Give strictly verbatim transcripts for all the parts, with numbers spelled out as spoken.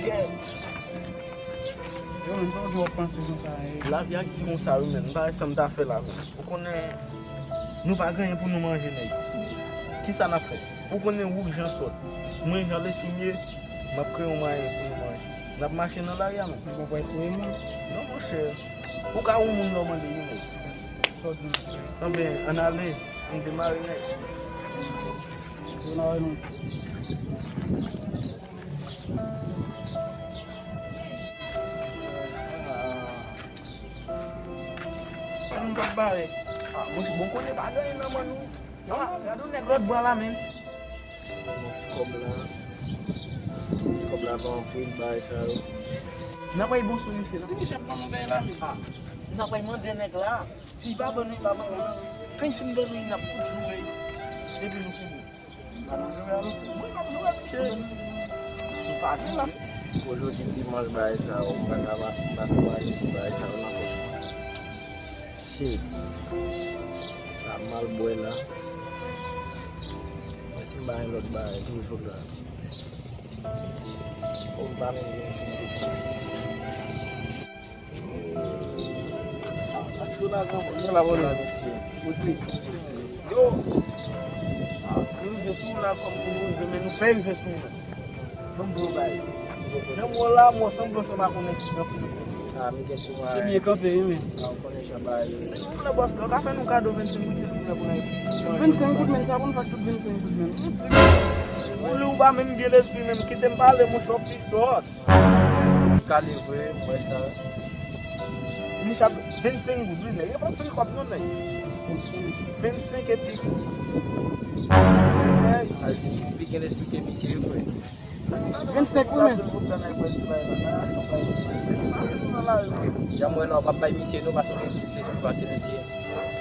Kèt. Yo, menm sa w di w ap panse konsa, e. Lavi a k di konsa, wi, men m pa wè sa m ta fè la, men. Ou konnen, nou pa gen anyen pou nou manje, nèg. Kisa n ap fè? Ou konnen ou jan sòt. Mwen, jan lespri m ye, m ap kreye yon mwayen pou nou manje. N ap mache nan lari a, men. Ou pa pral fouye moun? Non, monchè. Ou ka yon moun lè w mande, wi, nèg. Sa w di m? Anben, ann ale, ann demare, nèg. Yo, n a wè nou. Fè nou pa bare. Ah, bon, bon, konnen pa gen anyen nan men nou. Ah, gade yon nèg lòt bò la, menm. Bon, ti kòb la. Ti, ti kòb la pa anpil, bagay sa yo. N a bay bon sou misye, non? Misye ap ban nou bagay la, menm. Ah, n a bay mande nèg la. Si l pa ban nou, l pa ban nou. Kan l fin ban nou, n ap fout joure. Epi nou fini. Mwen p ap joure avèk ou. Mwen p ap joure avèk misye. Nou pa joure. Ojodi dimanch bagay sa yo, m pa ka pa, m pa ka pa di bagay sa yo nan pòch mwen. Shit. Sa mal bwè la. Mwen si m pa gen lòt bagay toujou la. Ou m pa menm gen sou mwen. Yo, nou rive sou la kòm pou nou rive, men nou pa rive sou la. Ban m di w bagay. Jan m wè w la, m wè w sanble w se pa konnen ki pran pou nou. Ah, m gen ti mwa. Se byen kanpe, wi, men. Ah, ou konnen jan bagay yo. Se nou vle bòs la, ou ka fè nou kado vennsenk goud, silvouplè, pou n al. Vennsenk goud, men sa konn fè tout vennsenk goud, men. Ou li ou pa menm gen lespri, menm kite m pale, monchè, w pi sòt. Li kale vre, m wè sa. Misye ap vennsenk goud, wi, nèg. Yo pa pran kòb, non, nèg. Vennsenk epi goud. Nèg. Al, li pi gen lespri ke misye, vre. Vennsenk, wi, men. Jan m wè la, w p ap bay misye, non, paske w gen plis lespri pase misye.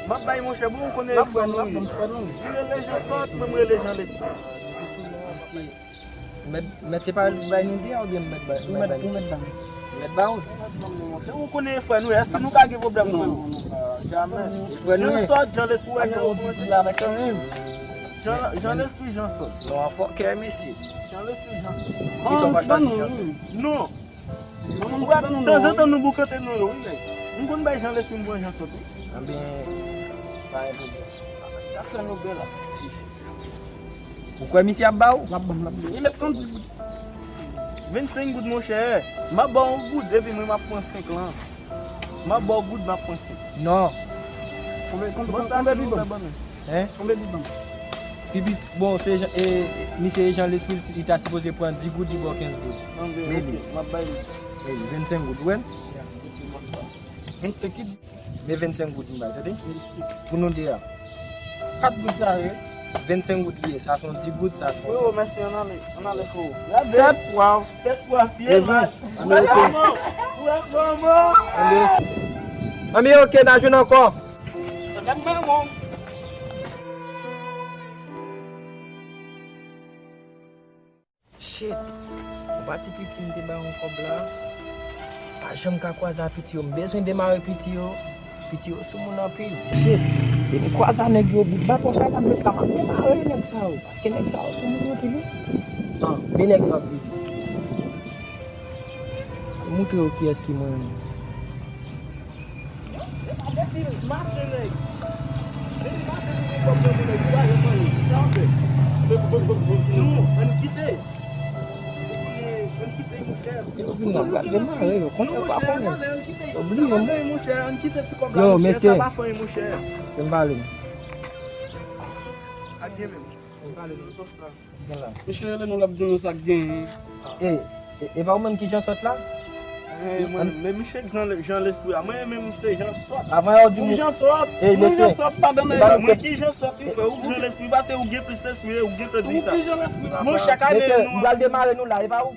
M ap bay, monchè, bon, ou konnen frè nou ye. Li rele jan sòt, mwen, m rele jan lespri. Misye. Mèt, mèt se pa li bay nou byen oubyen mèt bay, mèt bay misye? Mèt ba ou? Ou konnen frè nou, èske nou ka gen pwoblèm, frè nou? Jamè. Frè nou. Jan sòt, jan lespri, jan lespri, jan sòt. Non, an fòkè, mesye. Jan lespri, jan sòt. Kisa w pa chwazi jan sòt? Non. Tanzantan nou boukante nou yo, wi, nèg. M konn bay jan lespri m pran jan sòt, wi. Anben, pa gen pwoblèm. Afè nou bèl la. Si, si, si. Ou kwè misye ap ba ou? L ap ban m, l ap ban m. Li mèt sèt goud. Vennsenk goud, monchè. M ap ba w yon goud, epi mwen m ap pran senk lan. M ap ba w goud, m ap pran senk. Non. Konbyen, konbyen, konbyen li ban m? Hein? Konbyen li ban m? Pipi, bon, se jan, e, e, misye e jan lespri, li ta sipoze pran dis goud, li ba w kenz goud. Men li. M ap bay li. E, vennsenk goud, ou wè l? Vennsenk ki? Men vennsenk goud m bay, tande? Pou nou de a. Kat goud sa ye? Vennsenk goud li ye, sa se yon dis goud, sa se yon. Frero, mèsi, ann ale, ann ale, frero. Tèt, waw, tèt, waw, pye mal. Ann ale, ann ale, oke, n a jwenn ankò. Gad manman. Shit. Yon pati piti m te ba yon kòb la. Pa janm ka kwaze a piti yo. M bezwen demare piti yo. Piti yo sou moun anpil. Shit. Depi m kwaze a nèg yo, bout baton sa yo t ap met la, m ap demare nèg sa yo. Paske nèg sa yo sou moun anpil, wi. Ah, de nèg yo ap vini. M montre yo kiyès ki mwen. Depi maten, nèg. Depi maten, nou gen kòb nan men nèg, nou pa janm anyen. Sa w fè? Non, ann kite. Ann kite, monchè. Yo vin la, gade mare yo, konnen yo pa konnen. Yo bliye m. Monchè, ann kite ti kòb la, monchè, sa pa fè anyen, monchè. Yo, mesye. Yo m pale. Ak gen menm. Yo m pale, non, tos la. Misye rele nou, l ap di nou sa k genyen. E, e, e pa ou menm ki jan sòt la? E, mwen, men misye k jan, jan lespri a. Mwen menm se jan sòt. Avan yo di nou jan sòt. E, mesye. Jan sòt pa dan nan. Mwen ki jan sòt, wi, frè. Ou k jan lespri, paske ou gen plis lespri, ou gen tan di sa. Ou ki jan lespri, papa. Monchè, kale nou. Mesye, m pral demare nou la, e pa ou.